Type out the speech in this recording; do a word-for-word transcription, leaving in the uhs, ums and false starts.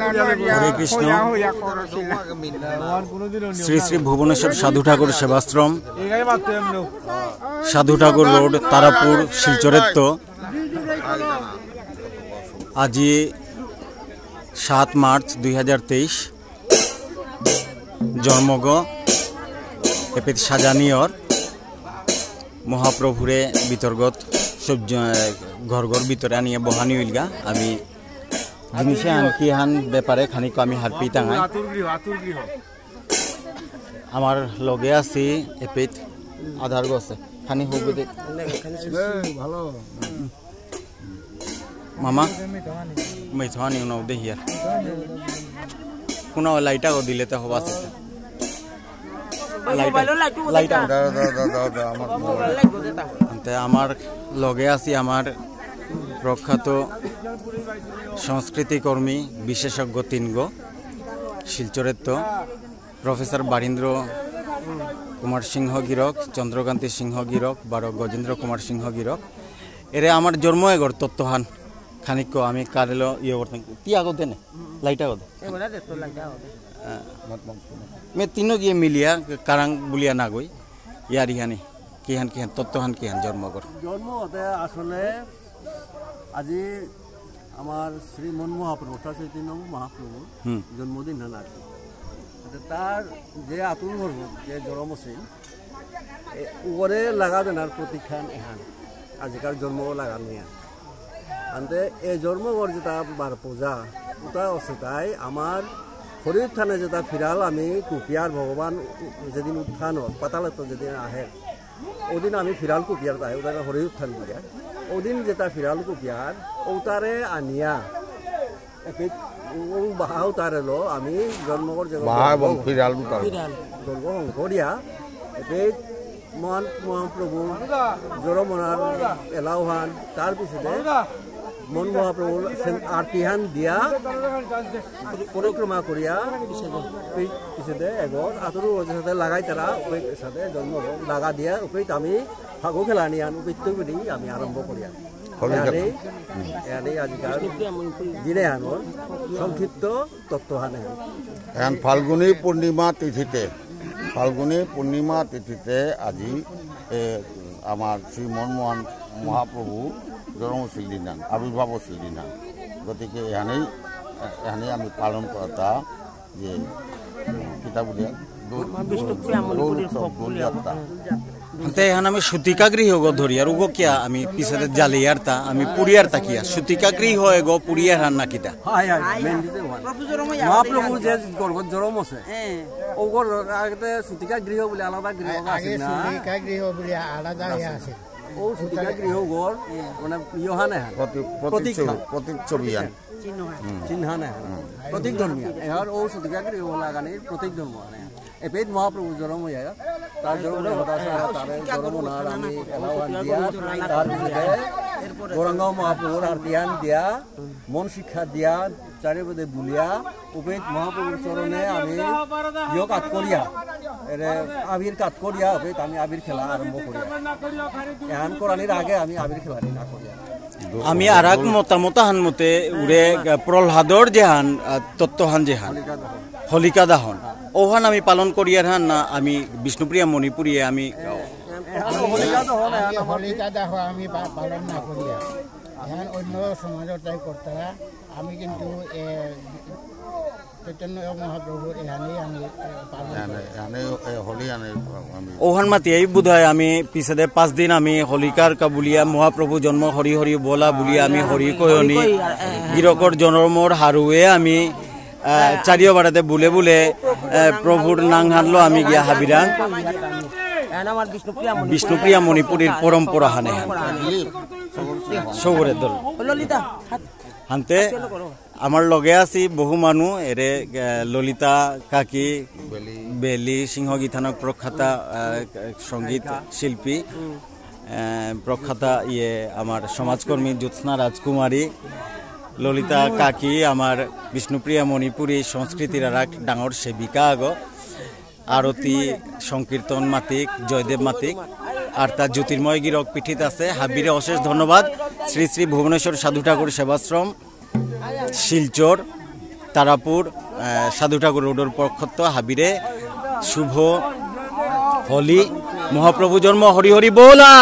হরে কৃষ্ণ। শ্রী শ্রী ভুবনেশ্বর সাধু ঠাকুর সেবাশ্রম, সাধু ঠাকুর রোড, তারাপুর, শিলচরেত্ত। আজি সাত মার্চ দুই হাজার তেইশ। জন্মগ এপিত সাজানিয়র মহাপ্রভুরে বিতর্গত সব জ-, ঘর ঘর ভিতরে আনিয়া বহানি হইলগা। আমি জিনিসে আন কি হান ব্যাপারে খানিক আমি হারপি তাঙাই। আতুর গৃহ, আতুর গৃহ। আমার লগে আছি এপিত আধার গছে। খানি হোক দে। ভালো। মামা, মেথোয়ানি উনাও দেহিয়ার। কোনো লাইটাও দিলে তো হবা আছে। লাইটা, লাইটা। দা, দা, দা, দা, দা, আমার মোবাইল। আনতে আমার লগে আছি আমার প্রখ্যাত সংস্কৃতি কর্মী, বিশেষজ্ঞ তিনগো, শিলচরেত্ত। প্রফেসর বারীন্দ্র কুমার সিংহ গিরক, চন্দ্রকান্তি সিংহ গিরক, বারো গজেন্দ্র কুমার সিংহ গিরক। এরে আমার জন্ম এগর তত্ত্বহান খানিক আমি কারেলো ইয়ে করতাম। তি আগো দেনে, লাইট আগো দে। এবারে দেখো লাইট আগো দে। আহ, মে তিনো গিয়ে মিলিয়া কারাং বুলিয়া না গই। ইয়ারি হানি, কিহান কিহান, তত্ত্বহান কিহান জন্ম এগর। জন্ম হতে আসলে আজি আমার শ্রীমন মহাপ্রভু, অর্থাৎ চৈতন্য মহাপ্রভুর হুম। জন্মদিন হান আর কি। এতে তার যে আতুর গর্ভ, যে জন্ম আছিল, এ, উগরে লাগা দেনার প্রতীকহান এহান। আজিকার জন্ম লাগা নিয়া। আনতে এ জন্ম এগর যেটা বার পূজা, ওটা আছে তাই আমার হরি উত্থানে যেটা ফিরাল আমি কুপিয়ার ভগবান উ-, যেদিন উত্থান হয়, পাতালেত্ত যেদিন আহে, ওদিন আমি ফিরাল কুপিয়ার তাই, ওটাকে হরি উত্থান বুলিয়া। ওদিন যেটা ফিরাল কুপিয়ার, ওটারে আনিয়া, এপিত, ও বাহা উতারে লো, আমি জন্ম এগর যে বাহা এবং ফিরাল উতার। ফিরাল। জন্ম হং করিয়া, এপিত মহান মহাপ্রভু জরমনার এলাওহান, তার পিছনে মন মহাপ্রভু সেন-, আরতিহান দিয়া পরিক্রমা করিয়া পি-, পিছেদে এগর আতুর গজের সাথে লাগাই তারা উপেত সাথে জন্ম লাগা দিয়া উপেত আমি ফাগু খেলানি আন উপেত তৈরি আমি আরম্ভ করিয়া। হলে এহানে, যাবে। এহানে আজিকার দিনে আনোর সংক্ষিপ্ত তত্ত্বহানে। এখন ফাল্গুনী পূর্ণিমা তিথিতে, ফাল্গুনী পূর্ণিমা তিথিতে আজি, এ, আমার শ্রী মনমোহন মহাপ্রভু জন্ম শিলদিনান, আবির্ভাব শিলদিনান। গতিকে এহানেই, এহানেই আমি পালন করতা যে, উম, কিতা বুলিয়া, দোল, বিষ্ণুপ্রিয়া দোল মণিপুরীর উৎসব, folk দোল বুলিয়া। যাত্রা। হুম। তে এহান আমি সুতিকা গৃহগ ধরিয়ার উগো কিয়া আমি পিছেদে জালিয়ারতা, আমি পুরিয়ারতা কিয়া? সুতিকা গৃহ এগো পুরিয়ার হান না কিতা? হয়, হয়, হয়, মেন দিতে হয়। প্রভু জরম ইয়া মহাপ্রভু আলাদা যে ইয়া। গর্ভত জরম আছে, হ্যাঁ। ওগর আগতে সুতিকা গৃহ বুলে আলাদা গৃহ আ-, আছে আগে না? সুতিকা গৃহ বুলে আলাদা ইয়া আছে। ও সুতিকা গৃহ গর, হ্যাঁ। মানে, ইয়োহানে হান। প্রতি-, প্রতীক প্রতীক ছবি, হান। প্রতীক ছবি হান। চিহ্ন হান। হুম। চিহ্ন হান হান। হুম। প্রতীক ধর্মী হান। এহার ও সুতিকা গৃহ লাগানি প্রতীক ধর্ম হান। এপেইত মহাপ্রভু জরম হইয়া, তার জরম হইয়া, তার জরম হইয়া, আমি এলাও আন দিয়া, তার পিছনে গৌরাঙ্গ মহাপ্রভুর আরতি আন দিয়া, মন শিক্ষা দিয়া, চারিপদে বুলিয়া, উপেত মহাপ্রভুর চরণে আমি ইয় কাত করিয়া, এরে আবির কাত করিয়া, উপেত আমি আবির খেলা আরম্ভ করিয়া। এহান করানির আগে আমি আবির খেলা না করিয়া। আমি আর এক মতামত হান মতে উরে, আহ, প্রহ্লাদর যে হান, আহ, তত্ত্ব হান যে হান, হোলিকা দহন। হোলিকা দহন। হ্যাঁ। ওহান আমি পালন করিয়ার হান না আমি বিষ্ণুপ্রিয়া মণিপুরী আমি এহান হোলিকা দহন, এহান আমি আমার হোলিকা দহন আমি পা-, পালন না করিয়া। এহান অন্য সমাজর তাই করতারা। আমি কিন্তু, এ, চৈতন্য মহাপ্রভুর এহানেই আমি, এ, পালন এহানে, করি। এহানে, এ, হোলি এহানে আমি ওহান মাতিয়াই বোধহয় আমি পিছেদে পাঁচ দিন আমি হোলিকার কা বুলিয়া মহাপ্রভু জন্ম হরি হরি বলা বুলিয়া আমি হরি কয়নি। হরি কই, এ, এ, এ, গিরকর জন্মর হারুয়ে আমি, আ, চারিওবারেতে বুলে বুলে, এ, প্রভুর নাং হানলো আমি গিয়া হাবিরাং। এহান আমার বিষ্ণুপ্রিয়া মণিপুরী। বিষ্ণুপ্রিয়া মণিপুরীর পরম্পরা হানে হান। পরম্পরা হানে। সৌরে দল। ললিতা, হাত। হানতে আমার লগে আছি বহু মানু, এরে, আহ, ললিতা কাকি, বেলি। বেলি সিংহ গীতানক প্রখ্যাতা, আহ, সঙ্গীত শিল্পী, আহ, প্রখ্যাতা ইয়ে আমার সমাজকর্মী জ্যোৎস্না রাজকুমারী, ললিতা কাকি আমার বিষ্ণুপ্রিয়া মণিপুরী সংস্কৃতির আর এক ডাঙর সেবিকা আগো। আরতি, সংকীর্তন মাতিক, জয়দেব মাতিক, আর তার জ্যোতির্ময় গিরক পিঠিত আছে। হাবিরে অশেষ ধন্যবাদ। শ্রী শ্রী ভুবনেশ্বর সাধু ঠাকুর সেবাশ্রম, শিলচর। তারাপুর, আহ, সাধু ঠাকুর রোডর পক্ষত হাবিরে শুভ হোলি, মহাপ্রভু জন্ম, হরি হরি বলা।